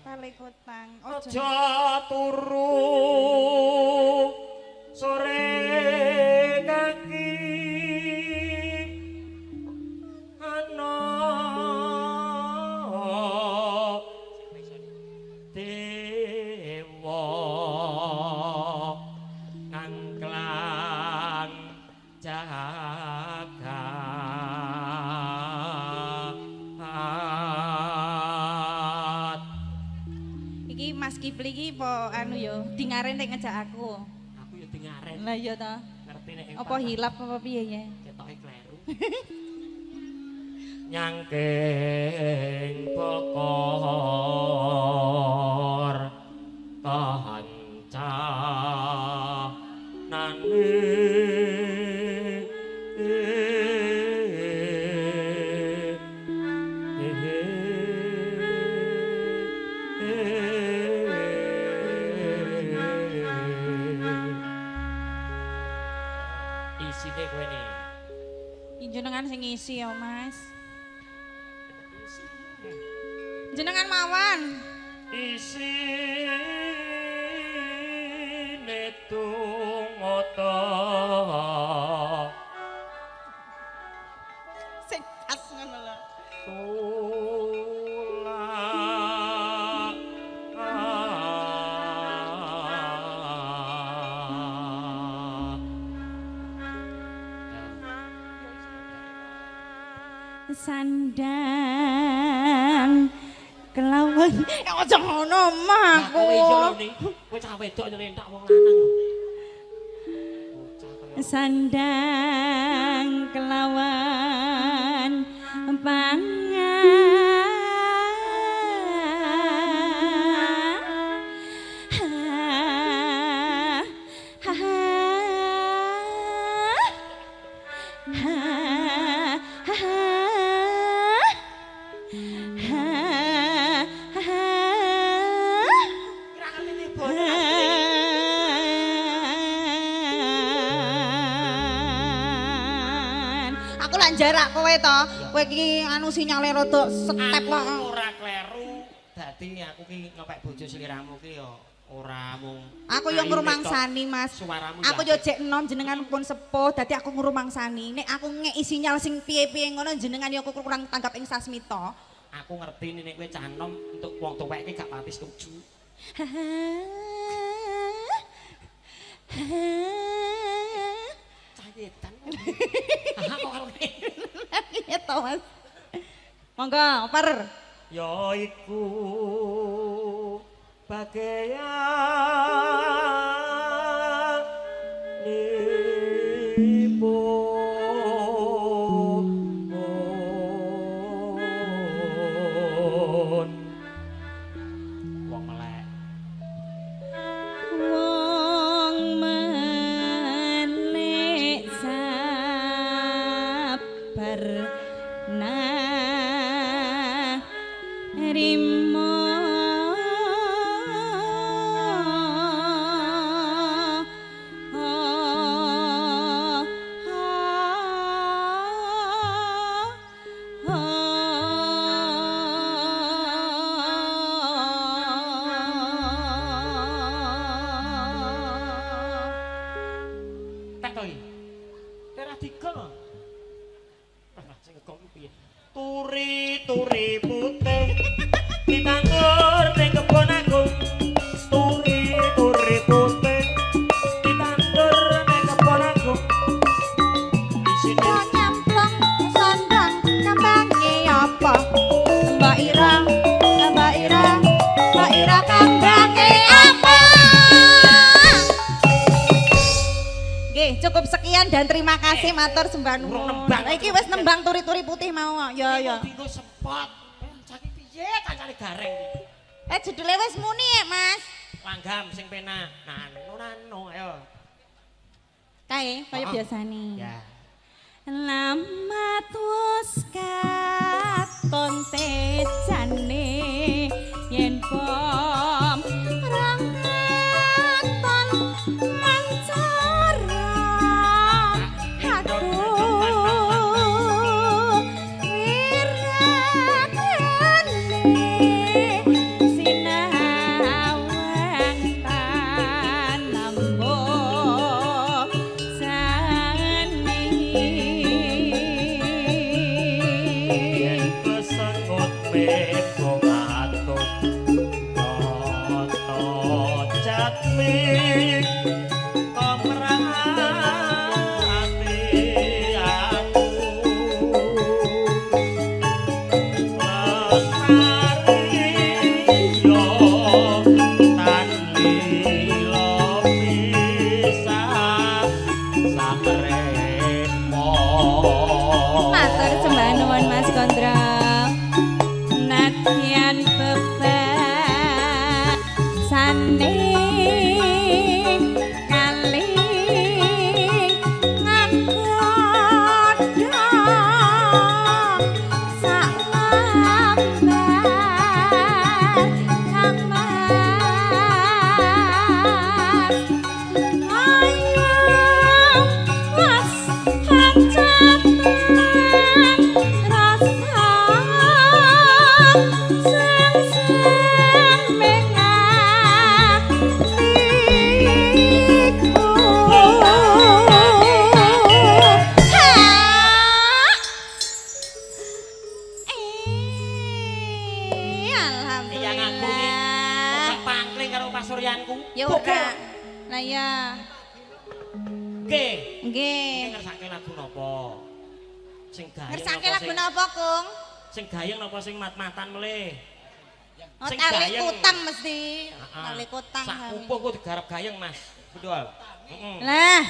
Palikutang. Aja turu sore kaki ana dewa ngangklang jagat. Iki Mas Kipli iki apa anu yo dingaren nek ngejak aku. Aku yo dingaren. Lah iya ta. Ngerti nek Apa hilap apa piye ya? Ketoke kleru. Nyangking bokor kancanane. Isine kowe nih. Jenengan sing ngisi ya, Mas. Jenengan mawon. Isine tungata sing pas ngono lho. Sandang kelawan aja ngono mah aku. Kowe cah wedok nyelentak wong lanang lho. Sandang kelawan pangan jarak kowe to. Kowe iki anu sinyale rada step kok. Ora kleru. Dadi aku ki ngepek bojo sliramu ki ya ora mung aku yo ngrumangsani, Mas. Aku yo jek enom jenengan pun sepuh, dadi aku ngrumangsani. Nek aku ngeki sinyal sing piye-piye ngono jenengan yo kurang tanggap ing sasmita. Aku ngerti nek kowe cah enom entuk wong tuwek ki gak pati setuju. Cah edan. Kok karo piye to, Mas? Monggo, oper. Ya iku bageyan nipun wong melek. Wong melek sabar narimo Tek to iki. Ora digong. Sing ngegong ku piye? Turi-turi putih ditandur ning kebon agung. Turi-turi putih ditandur ning kebon agung. Isine nyamplung sondang kambange apa? Mbak Ira, Mbak Ira, Mbak Ira kambange apa? Nggih, cukup sekian dan terima kasih matur sembah nuwun. Iki wis nembang turi-turi putih mau. Ya ya. Dinggo sepot. Cah iki piye kancane gareng iki? Judule wis muni ya, Mas. Langgam sing penak. Nano nano ayo. Kae kaya biasane. Ya. Lamat wis katon tejane yen bom rong katon mancara. Aduh wirakane sinau. Ngersake lagu napa, Kung? Sing gayeng napa sing mat-matan melih? Oh, sing gayeng kutang mesti. Tali kutang. Sak pupuh ku digarap gayeng, Mas. Betul. Heeh. Lah,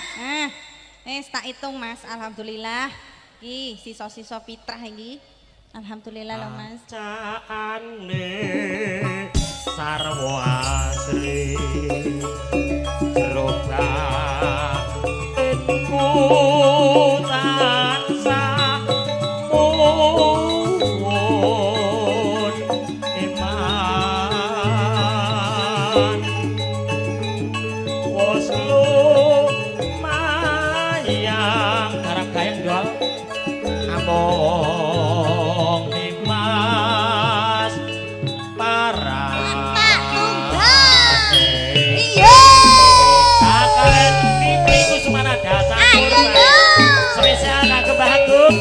wis tak hitung, Mas. Alhamdulillah. Iki sisa-sisa fitrah iki. Alhamdulillah lho, Mas. Caane sarwa asri jero batinku tansah muwun iman wos lumayang garap gayeng dol among Dimas para tak tunggal iya kakalen Pipri Kusumanada ayo lho spesial kanggo Mbah Agung.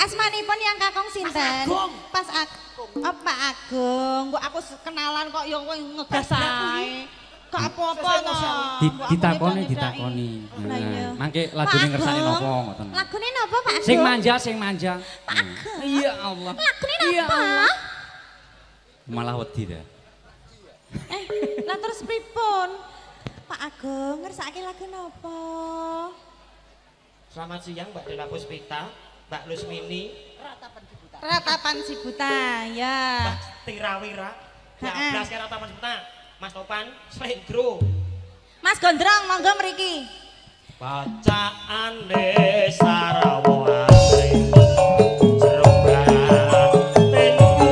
Asmanipun yang kakung sinten? Pas Agung. Oh, Pak Agung. Kok aku kenalan kok ya kowe ngegas ae. Gak apa-apa to. Ditakoni, ditakoni. Mangke lagune ngersane napa ngoten. Lagune napa Pak Agung? Sing manja, sing manja. Pak Agung. Iya Allah. Lagune napa? Malah wedi ta. Lah terus pripun? Pak Agung ngersake lagu napa? Selamat siang Mbak Dela Puspita, Mbak Lusmini, Ratapan Sibuta, ya. Mbak Tirawira. Bablas karo Taman Septa. Mas Topan Slendro. Mas Gondrong monggo mriki. Bacaane Sarawa asring jero batinku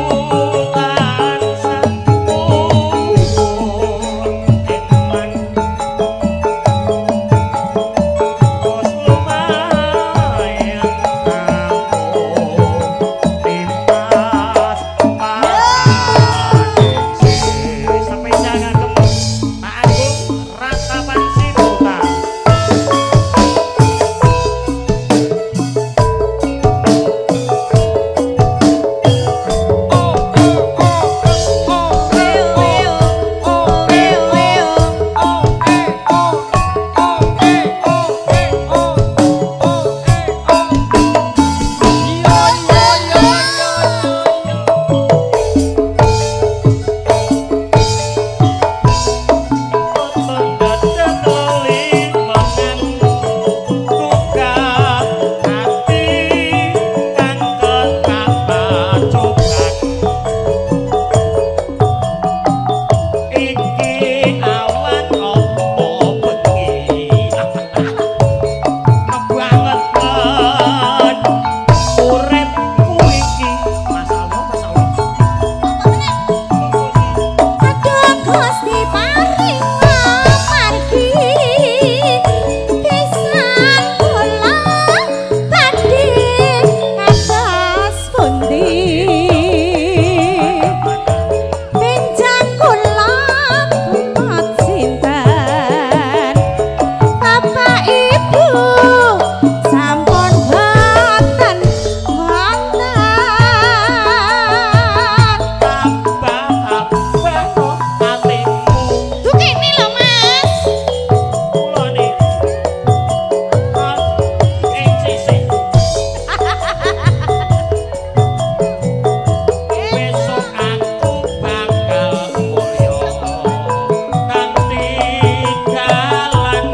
tansah umur eman bos lumayan ampuh timpas paningsih. Spesial kagem Pak Agung Ratapan Sibuta. Aduh Gusti paring amargi pisan kula badhe kados pundi benjang kula tumut sinten Bapak Ibu sampun boten wonten. Tukene lho Mas. Besok aku bakal mulya kanthi dalan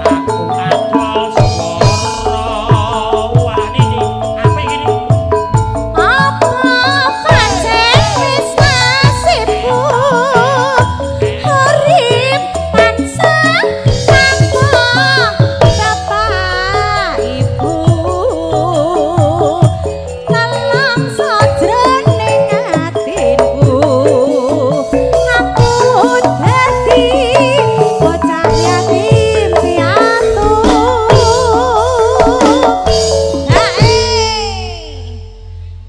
aku adol swara wani apik iki. Apa pancen wis nasibku urip tansah tanpa bapak ibu nelongso jroning atinku aku dadi bocah yatim piatu.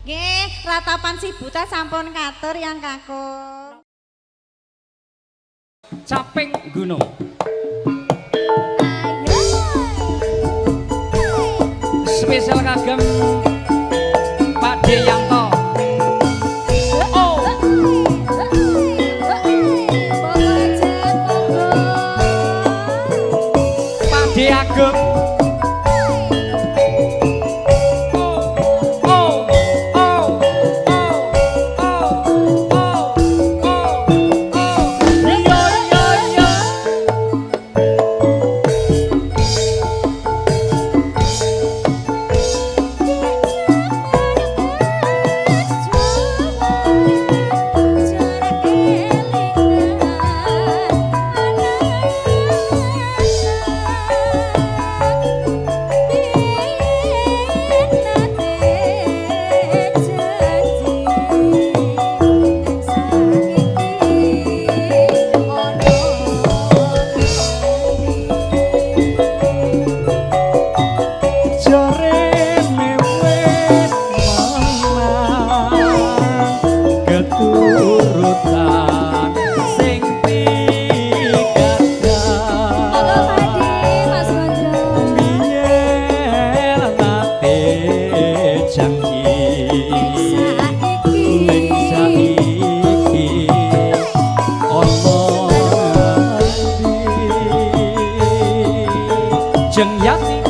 Nggih, ratapan si buta sampun katur yang kakung. Caping Gunung. Spesial kagem Pak D Yanto. Oh. Pak D Ageng. Oh, oh, oh, oh, oh, oh, oh. Yo, yo, yo. Jarene wis menang keturutan sing pigadah biyen nate janji ning saiki ana ngendi Jeng Yati.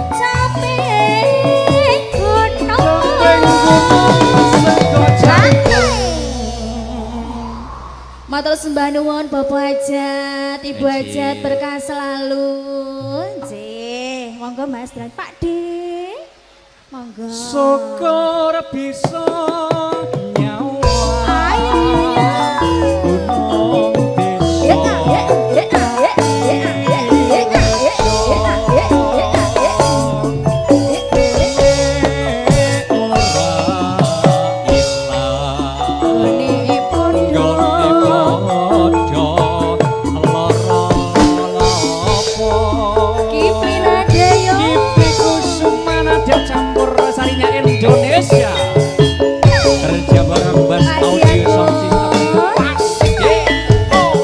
Yen Matur sembah nuwun Bapak Hajat, Ibu Hajat berkah selalu. Nggih, monggo Mas dan Pak D. Monggo. Syukur bisa nyawa. Ayo. Gunung desa. Ya, ya, ya, ya, ya, ya, ya, ya, ya, ya, Indonesia kerja bareng Bas Audio Sound System. Asik. Oh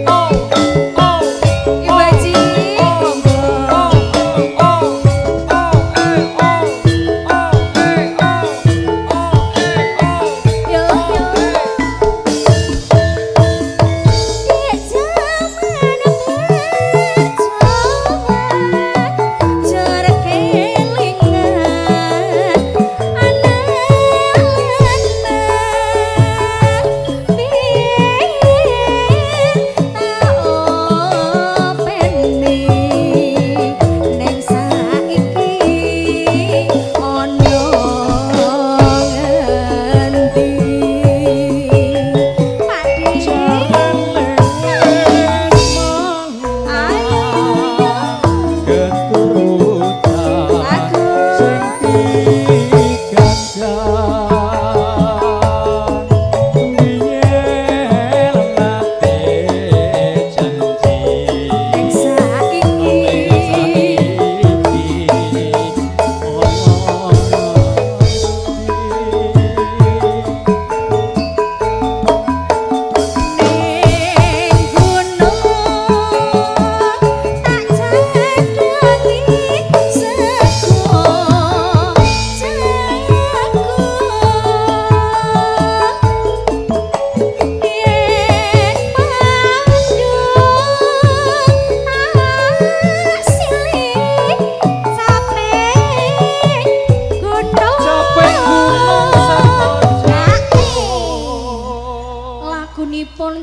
oh oh. Ibu Haji, monggo. Oh oh oh eh oh oh eh oh oh eh oh. Yo yo. Di jaman perjuangan jare kelingan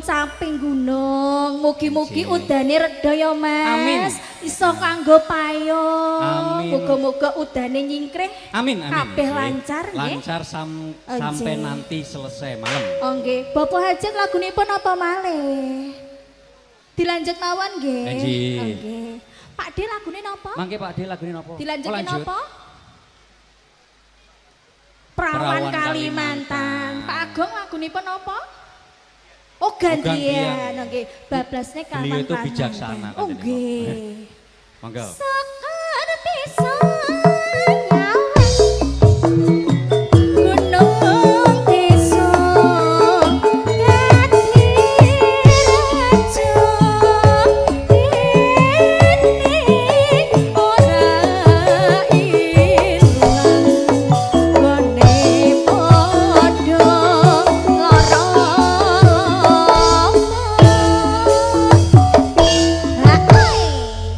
Caping gunung, mugi-mugi udane reda ya Mas. Amin. Iso kanggo payung. Amin. Muga-muga udane nyingkrih. Amin, amin. Kabeh lancar nggih. Lancar sampai nanti selesai malam. Oh nggih. Bapak Hajat lagunipun apa malih? Dilanjut mawon nggih. Nggih. Pak D lagune napa? Mangke Pak D lagune napa? Dilanjut napa? Perawan Kalimantan. Pak Agung lagunipun napa? Oh gantian, nggih. Bablasne kapan? Beliau itu bijaksana. Oh nggih. Monggo. Sekar bisa nyawang gunung desa dadi raja dene ora ilang gone padha lara.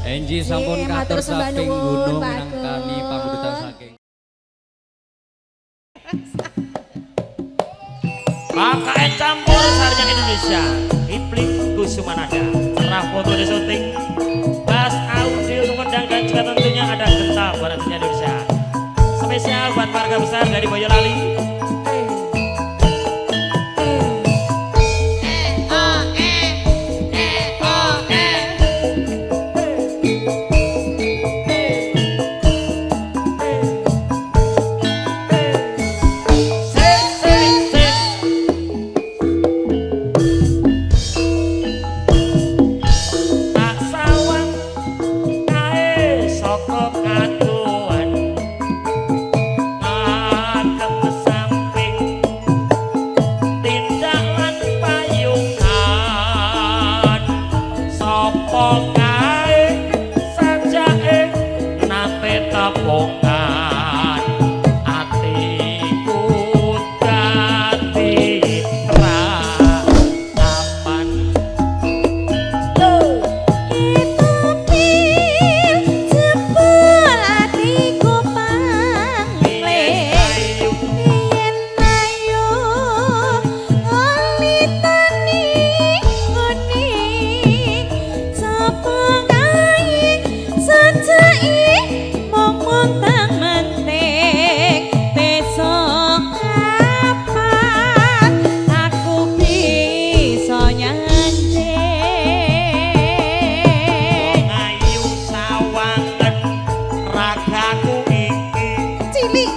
Enji sampun katur saping gunung minangkani pamundutan saking KKN Campur Sarinya Indonesia, Kipling Kusumanada, Rafoto Syuting, Bas Audio Sumedang dan juga tentunya ada Genta Baratnya Indonesia. Spesial buat warga besar dari Boyolali. Yen ayu ngolitani. cilik.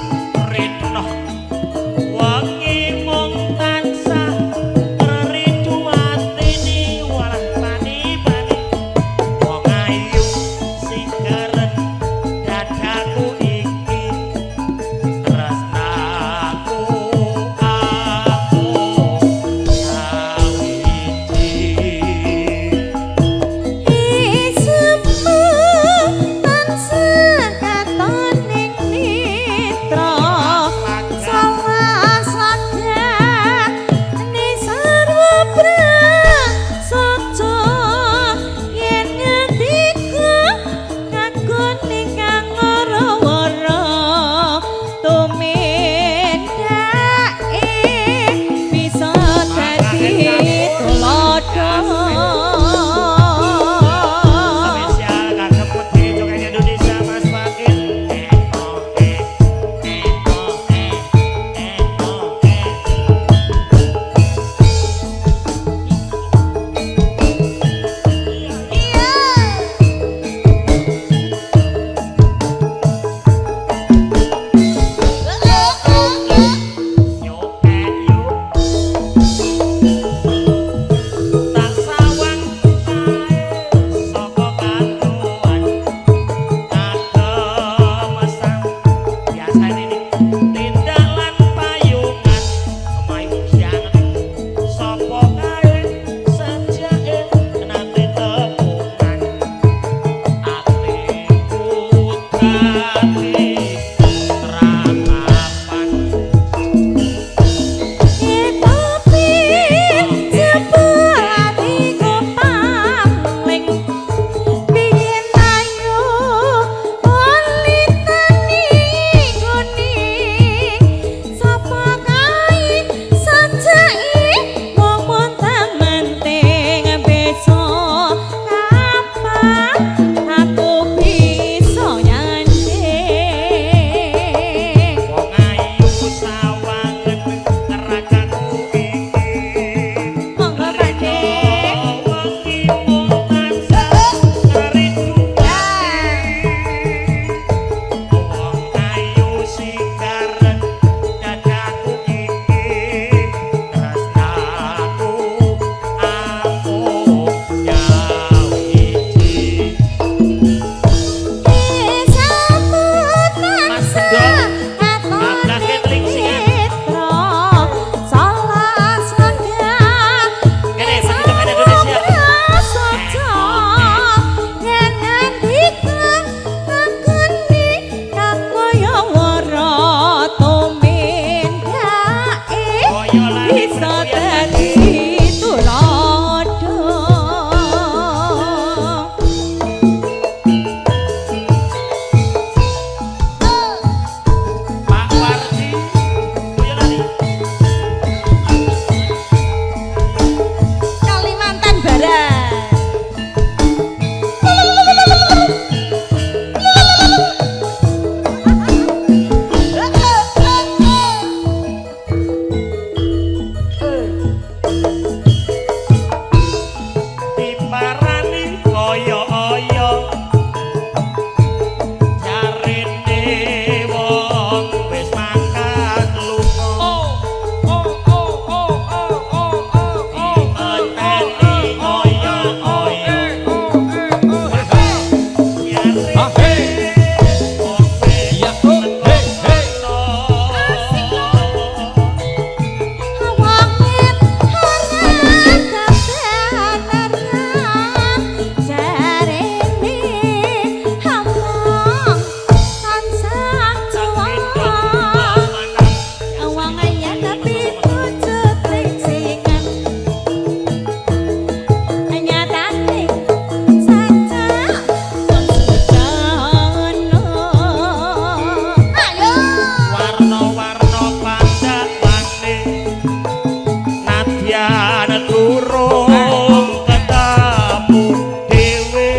Retno wengi mung tansah ridu atine walah pani-pani wong ayu singkeren dadaku iki tresnaku aku sawiji. Isemu tansah katon ning nitra salah slagan sarwa prasaja yen ngendika kagone kang ora-ora tumindake bisa dadi tuladha. Spesial kagem Putri Congkak Indonesia Mas Fakir. Eh oh eh eh oh eh eh oh eh. Iya. Yo eh yo. Tak sawang kae saka katuan kagemesang biasane ini tindak lan payungan kemayu siangan sapa kae sejake nate tepungan atiku dadi ratapan. Tapi jebul atiku pangling piye ayu olitani kuning sapa kae sajake mung montang-manting besok kapan aku bisa nyanding. Wong ayu sawangen ragaku iki. Monggo Pak De. Wengi mung tansah rindu wong ayu sikaren dadaku iki tresnaku amung nyawiji. Esamu Mas tansah Bendol, katon bablas ning ketlingsingan. nitra salah slagan Kene, Putri Congkak Indonesia. prasaja yen nandika takoni kang kaya wara tumindake Kaya lali bisa Pretoria. dadi tuladha. Pak Wardi Boyolali. Kalimantan Barat. Diparani kaya aya jarene wong wis mangkat lunga O O O O O O O O dienteni kaya aya E O E O He. jarene Ah, hey. wong wis Ya, oh, hey, hey. Wangit ora kebenaran jarene among tansah tuwa. Wong aya tapi wujud lingsingan nyatane saja wong sejana. Ayo. Warna-warna pandhawane nadyan durung ketemu dhewe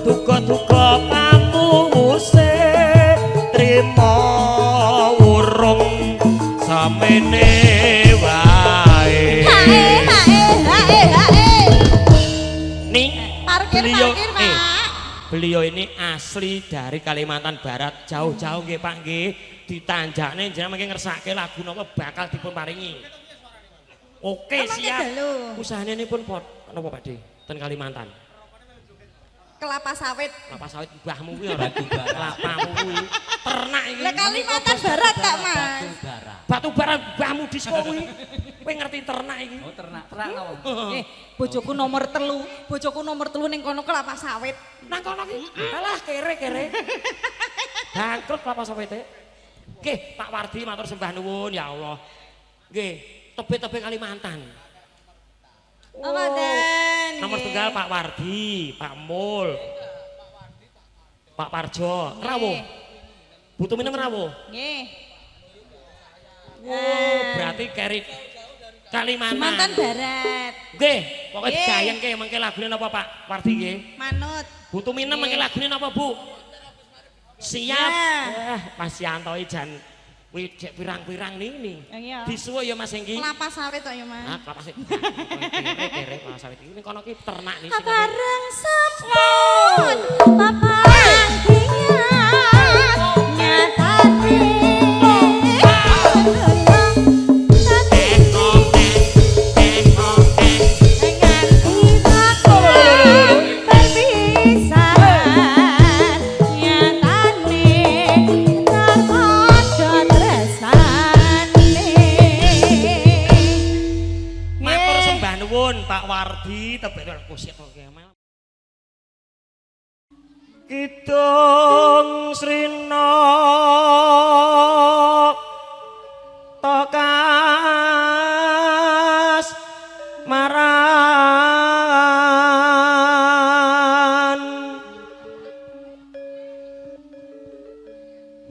duka-duka pamuse trima urung samene wae. Hae hae hae hae. Ning Parkir beliau parkir, eh Pak. Beliau ini asli dari Kalimantan Barat, jauh-jauh nggih Pak nggih. Ditanjakne jenengan mangke ngersake lagu napa bakal dipun paringi. Oke, siap. Usahane pun pot napa Pak De? Ten Kalimantan. Kelapa sawit. Kelapa sawit mbahmu kuwi ora kelapamu kuwi. Ternak iki. Lah Kalimantan Barat tak Mas. Batu bara mbahmu disko kuwi. Kowe ngerti ternak iki? Oh, ternak. Ternak napa? Bojoku nomor 3. Bojoku nomor 3 ning kono kelapa sawit. Nang kono ki. Alah kere-kere. Bangkrut kelapa sawite. Nggih, Pak Wardi matur sembah nuwun ya Allah. Nggih, tebe-tebe Kalimantan. Oh, ngoten. Nomor tunggal Pak Wardi, Pak Mul. Pak Parjo, rawuh. Butuh minum rawuh. Nggih. Oh, berarti keri Kalimantan. Kalimantan Barat. Nggih, pokoke digayengke mengke lagune napa Pak Wardi nggih? Manut. Butuh minum mengke lagune napa Bu? Siap. Wah, Mas Yanto jan kuwi jek pirang-pirang nini. Disuwun ya Mas Hengki. Kelapa sawit kok ya Mas. Ah, kelapa sawit. Kere-kere kelapa sawit iki ning kono ki ternak nih. Bareng sampun papanggihan nyatane Pak Wardi tebek kusik Kidung Srina Tokas Maran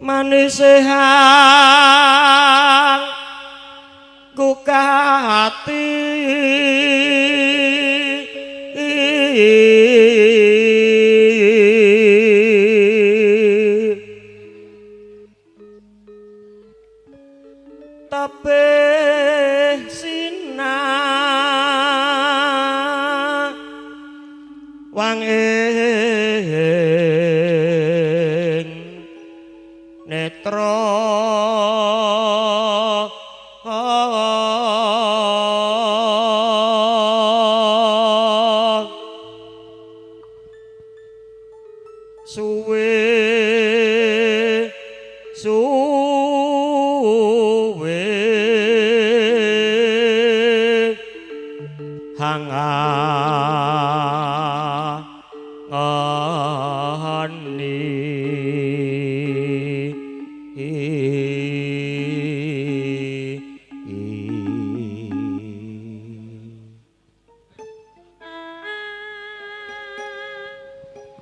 Manisehang Gugah hati tebih sinawang ing netra suwe suwe hangani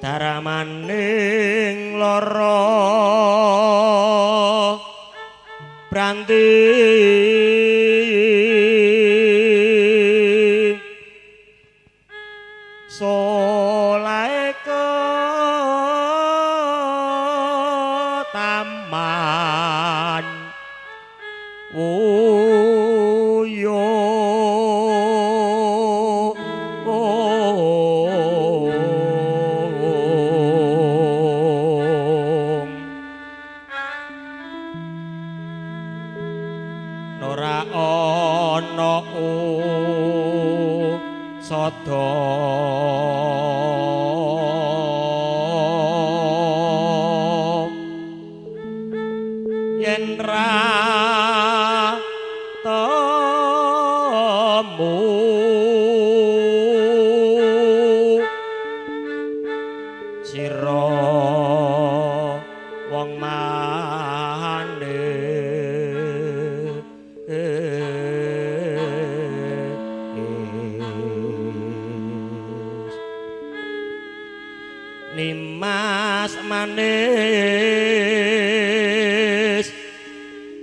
daramaning lara branti solahe taman wuyo ora ana sada yen ra temu sira wong manis. Nimas manis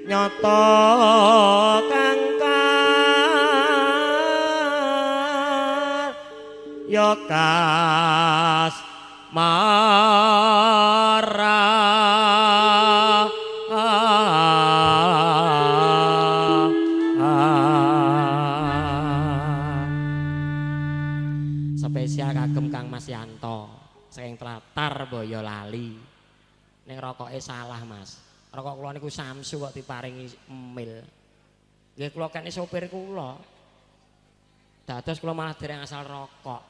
nyata kangkar ya kas marah. Spesial kagem Kang Mas Yanto saking tlatah Tar Boyolali. Ning rokoke salah, Mas. Rokok kula niku Samsu kok diparingi emil. Nggih kula kene sopir kula. Dados kula malah dereng asal rokok.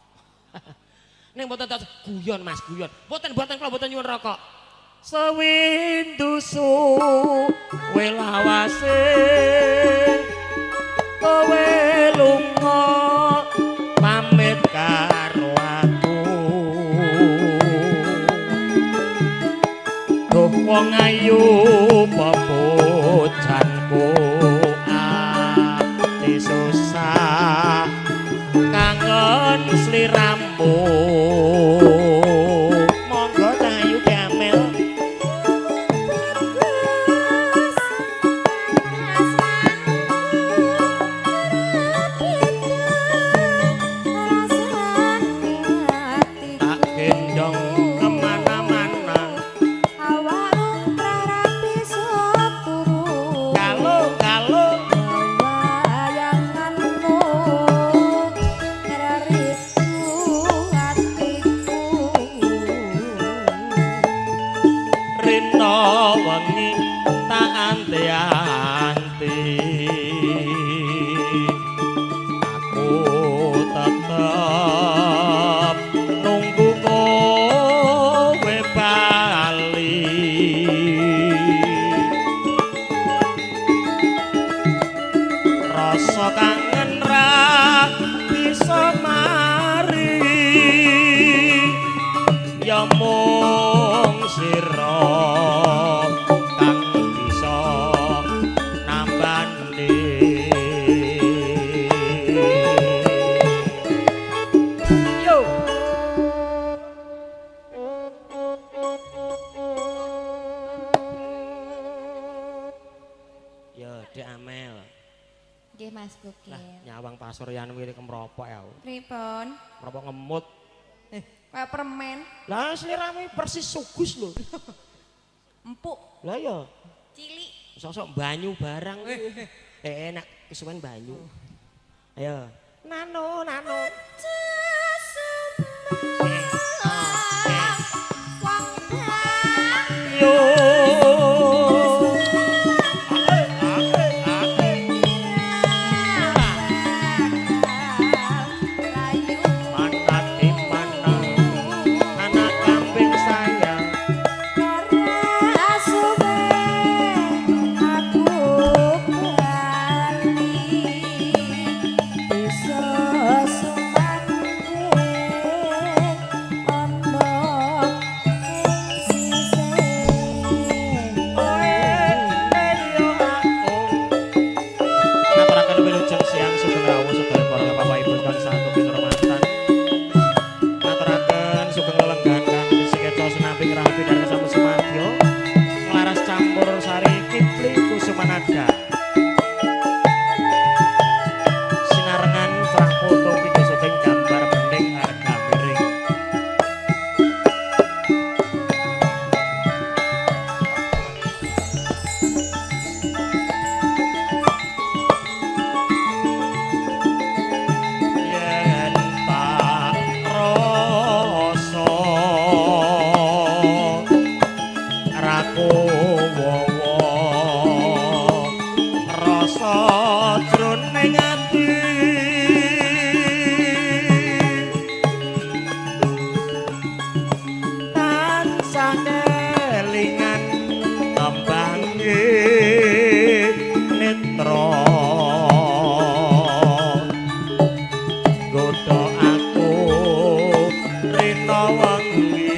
Ning mboten dados guyon, Mas, guyon. Mboten kula mboten nyuwun rokok. Sewindu suwe lawase kowe lunga pamit karo aku. Duh wong ayu pepujanku ati susah kangen sliramu. Monggo cah ayu Gamel. Tak gendong kemana-mana. Kalau rino wengi tak anti-anti aku tetep nunggu kowe bali. Rasa kangen ra bisa mari ya mung sira kang bisa nambani. Yo. Yo, Dek Amel. Nggih Mas Bukil. Lah nyawang pasuryan kuwi kemropok ya. Pripun? Kemropok ngemut. Kayak permen, Lah sliramu persis sugus lho. empuk, Lah ya, cilik. sosok banyu barang. Enak kesuwen banyu. Ayo. Nano, nano. Yo. Mana di mana anak kambing sayang. Ngaturaken wilujeng siang sugeng rawuh sedaya para bapak ibu kang sampun kinurmatan. Ngaturaken sugeng lelenggahan kanthi sikeca senampi ngraha pidharma sampun sumadyo. Nglaras campur sari Kipli Kusumanada. Sinarengan cerah foto video syuting gambar bening harga miring. Yen tak rasa rakowowo rasa jroning ati tansah kelingan tembange netra godha aku rina wengi.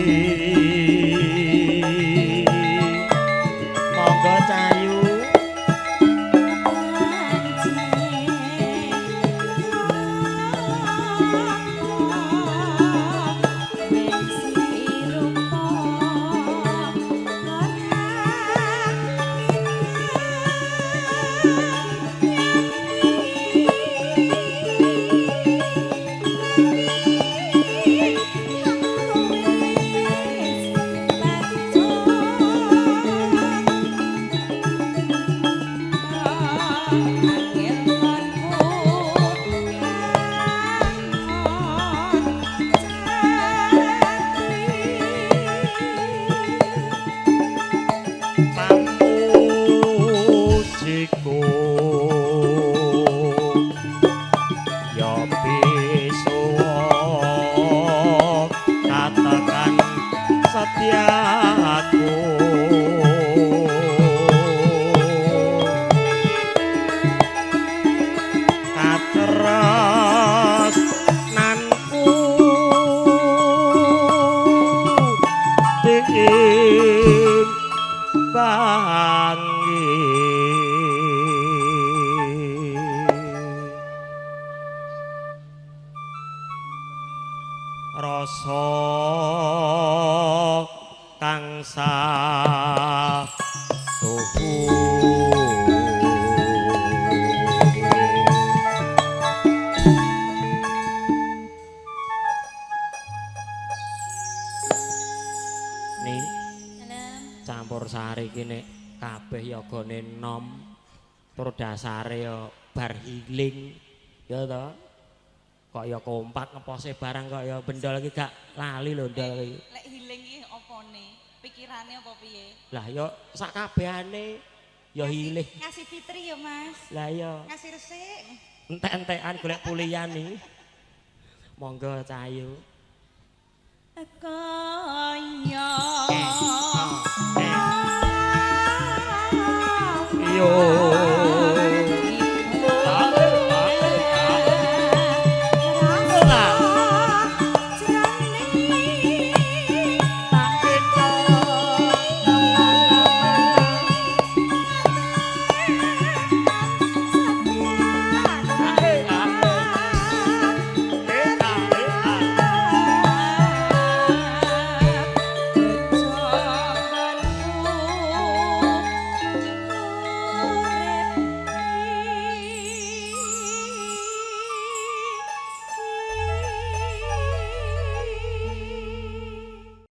Aku kateres nanku timbangi rasa kang satuhu ni campur sari iki nek kabeh yogane nom tur dasare ya bar healing ya to. Kok ya kompak ngepose barang kok ya bendol iki gak lali lho ndol iki. Lek healing iki opone? Pikirane apa piye? Lah ya sak kabehane ya healing. Ngasih fitri ya Mas. Lah ya. Ngasih resik. Entek-entekan golek pulihan iki. Monggo Cahayu. Kaya Yo.